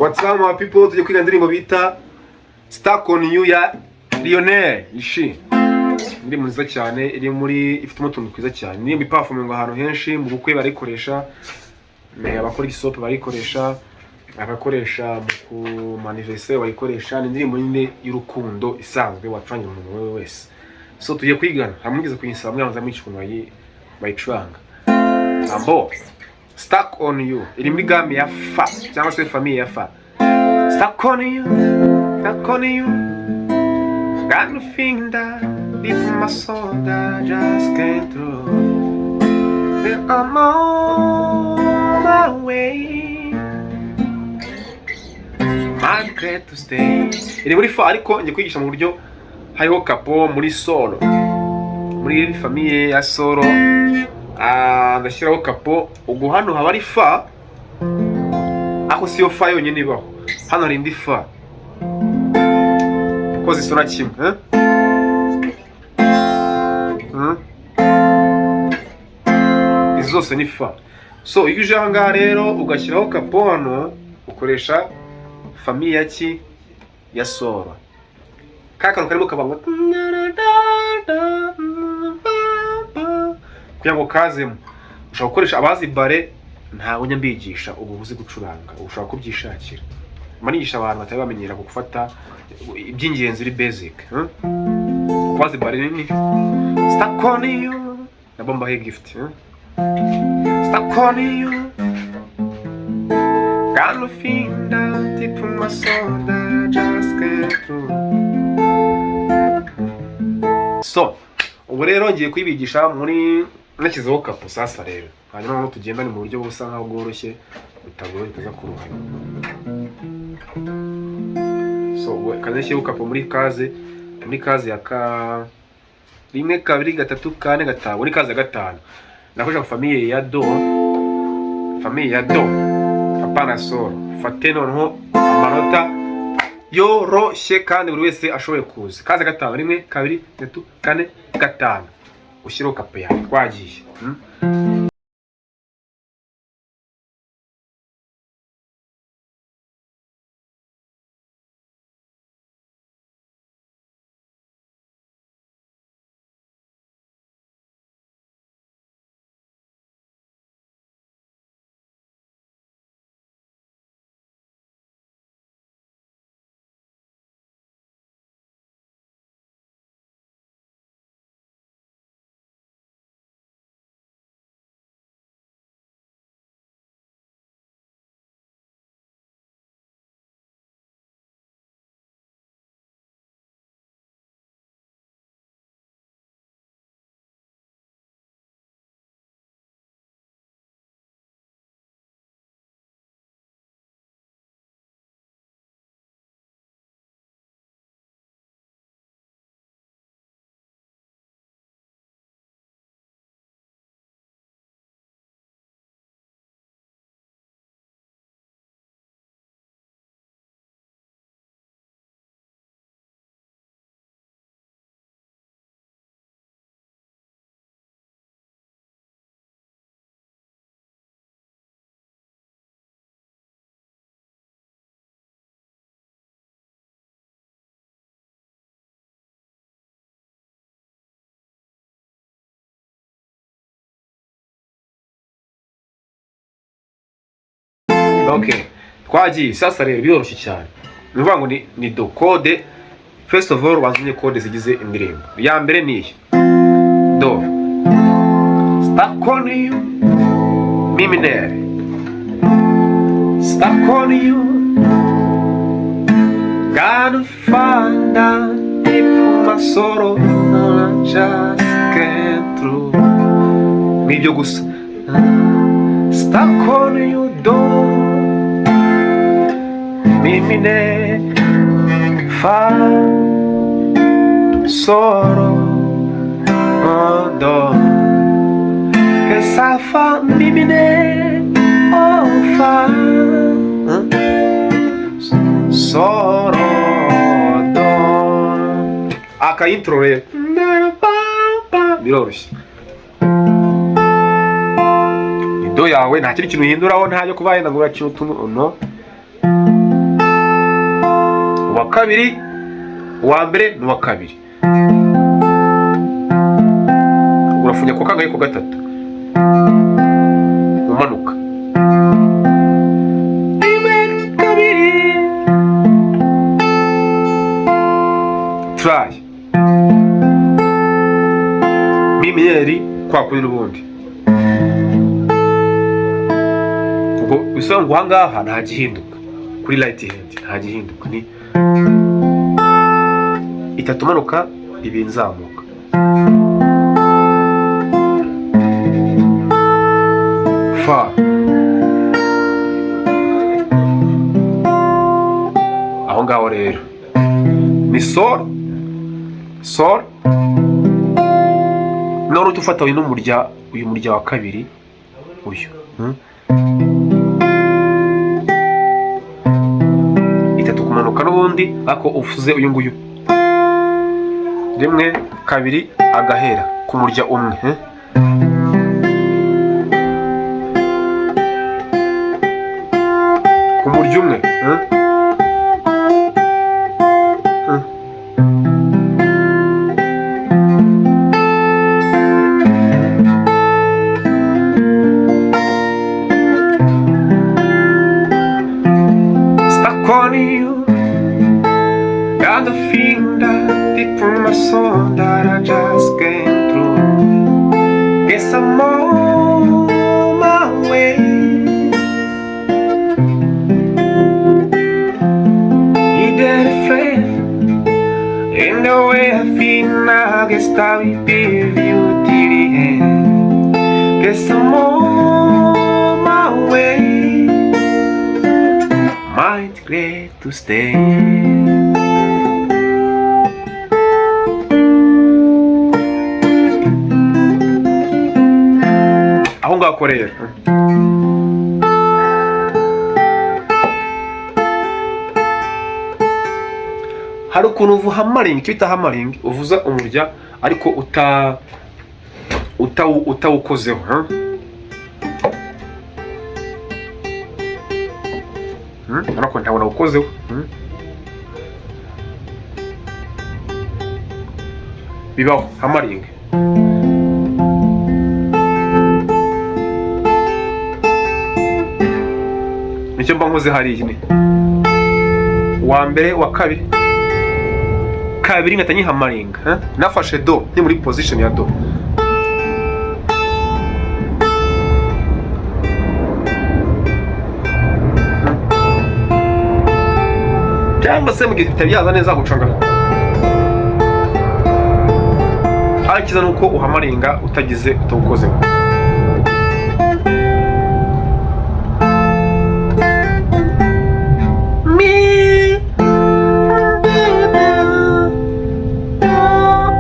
What's up, my people? Tujye kwiga indirimbo bita Stuck on You ya Lionel Richie. Indirimbo nziza cyane, iri muri ifitemo utuntu twiza cyane. Indirimbo iperformingwa ahantu henshi, mu bukwe barayikoresha, abakora igisope barayikoresha, abakoresha mu ku anniversaire bayikoresha. Ni indirimbo nyine y'urukundo isanzwe wacurangira umuntu uwo wese. So tugiye kwigana, hamwe kuyinsaba mwanza mwica ukuntu bayicuranga. Ambo Stuck on You iri muri gamme ya Fa cyangwa se famille ya Fa. Stuck on you, stuck on you. Got no feeling that deep in my soul that I just can't through. Then I'm on my way. I'm glad to stay. Iri muri Fa, ariko njye kwigisha mu buryo hariho capo muri sol. Muri famille ya sol, ndashyiraho capo. Ubwo hano haba ari Fa, ariko siyo Fa yonyine ibaho. Hano hari indi Fa. Ko zisona kimwe, eh? Izi zose ni Fa. So iyo uje aha ngaha rero ugashyiraho capo hano, ukoresha famille ya ki? Ya sol. Ka kantu karimo kabango kugira ngo kazemo, ushobora gukoresha abazi barré. Ntabwo njya mbigisha ubu uzi gucuranga, ubu ushobora kubyishakira. Mba nigisha abantu batari bamenyera gufata iby'ingenzi biri basic, Kubazi barré ni Stuck on you, nabo mbahe gift, Stuck on you. Got no feeling that deep in my soul that I just can't through. So ubu rero ngiye kuyibigisha muri nashyizeho capo. Sasa rero hanyuma noneho tugendane mu buryo busa nkaho bworoshye, butagoye, bitaza kuruhanya. So ubwo kanashyireho capo muri case ya ka rimwe, kabiri, gatatu, kane, gatanu, muri case ya gatanu. Nakoresha famille ya do, famille ya do, apana sol. Fate noneho amanota yoroshye kandi buri wese ashoboye kuza. Case gatanu: rimwe, kabiri, gatatu, kane, gatanu, ushyireho capo yawe. Twagiye, Okay, twagiye. Sasa rero biroroshye cyane. Ni ukuvuga ngo ni do chord. First of all, ubanza umenye chord zigize indirimbo. Iya mbere ni iyi do. Stuck on you, mi mineur. Stuck on you. Gotta find out deep in my sorrow I just can't through. Nibyo gusa. Stuck on you, do, mi mineur, fa, sol, do, que sa, fa, mi mineur, oh, fa, sol, do. Aka intro rero biroroshye, ni do yawe, nta kindi kintu uhinduraho, nta yo kuba yenda ngo urakina utuntu, no. Kabiri, uwa mbere n'uwa kabiri. Urafunya ku kangahe? Ku gatatu, umanuka rimwe, kabiri. Try mi mineur kwa kundi n'ubundi. Ubwo bisa ngo ahangaha nta gihinduka kuri right hand, nta gihinduka, ni itatu umanuka, ibiri nzamuka. Fa aho ngaho rero ni sol, sol, none uhita ufata uyu n'umurya, uyu murya wa kabiri uyu, Itatu kumanuka n'ubundi, ariko uvuze uyu nguyu rimwe, kabiri, agahera ku murya umwe, Ku murya umwe, Stuck on you. Got the feeling that deep in my soul that I just can't through. Guess I'm on my way. Need a friend. In the way I feel now, guess I will be with you till the end. Guess I'm on my way. Might great to stay. Aho ngaho rero hari ukuntu uvu hammering, icyo bita hammering, uvuza umurya ariko utawukozeho, huh? Urabona ko ntabwo nawukozeho, Bibaho hammering. Nicyo mba nkoze hariya, ni uwa mbere, wa kabiri, kabiri, nkahita nyihammeringa, huh? Nafashe do, ni muri position ya do. Cyangwa se mu gihe bitari byaza neza, gucanga, ariko icyiza ni uko uhammeringa utagize, utawukozeho. Mi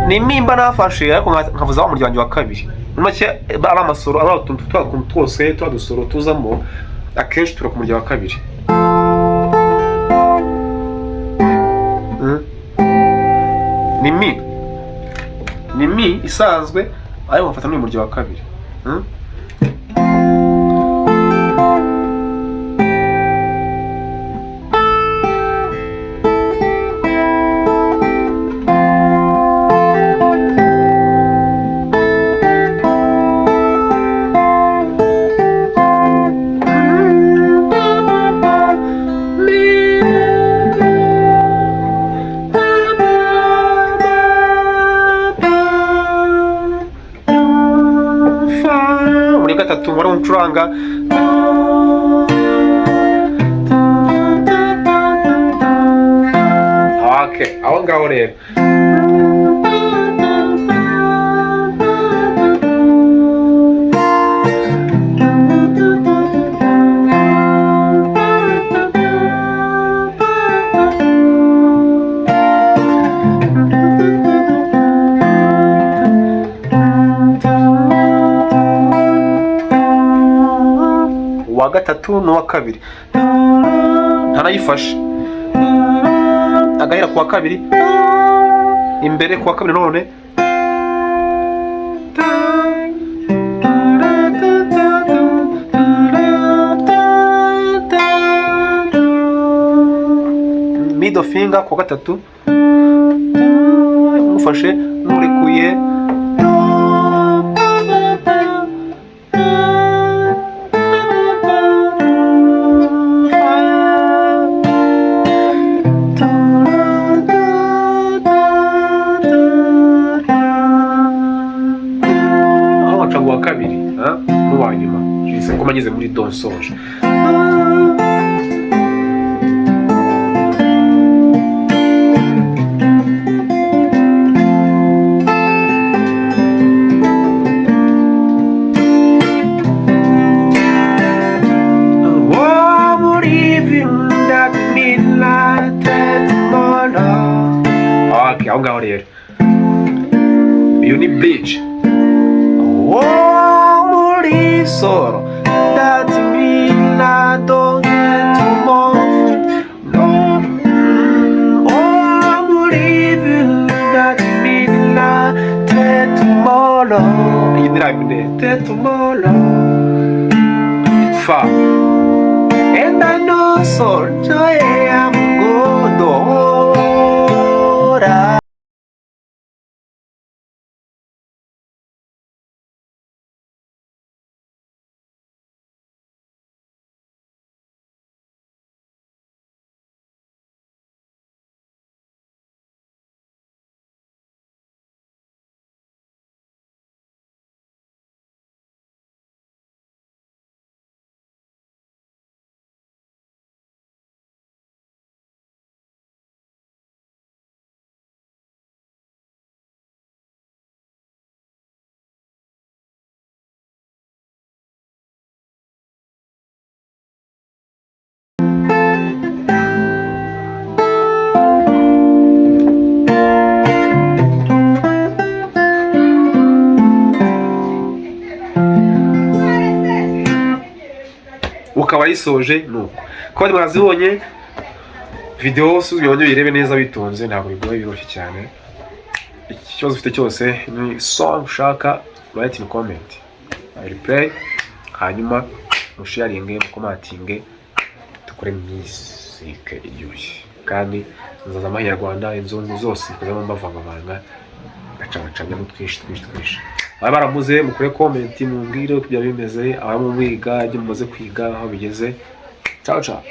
ni nimba nafashe, ariko nkavuza wa murya wanjye wa kabiri. Muri make ari amasoro, ari utuntu twa tuntu twose twa dusoro tuzamo akenshi tura ku murya wa kabiri. Ni mi, ni mi isanzwe, ariko nkafata n'uyu murya wa kabiri. Muri gatatu wari uncuranga. Okay, aho ngaho rero uwa gatatu n'uwa kabiri ntanayifashe, agahera ku wa kabiri, imbere ku wa kabiri none. Mi Middle finger ku wa gatatu ufashe n'urekuye. Do, pa, ba, ba, do, ba, ba, do, fa. Do, do, do, do, do. Aho waca ngo wa kabiri, ha? N'uwa nyuma jise ko ngeze muri do nsoje. Oh, leaving that midnight tomorrow. Okay, aho ngaho rero iyo ni bridge. Oh, muri soro that midnight tomorrow. No. Oh, leaving that midnight tomorrow. Iyi ni la tomorrow. Fa. And I know so joy am good. Ukaba yisoje nuko kuba mwazibonye video, suzumye uyirebe neza witonze, ntabwo bigoye, biroroshye cyane. Ikibazo ufite cyose ni song ushaka, write in comment, I reply, hanyuma musharinge, mukomatinge, dukore music iryoshye. Kandi nzaza amanyarwanda inzungu zose kuzamo mbavangavanga, gacangacanyamo twinshi twinshi twinshi. Ababa baramuze mukore comment, mumbwire uko byaba bimeze, ababa mwiga ibyo mumaze kwiga aho bigeze. Ciao ciao.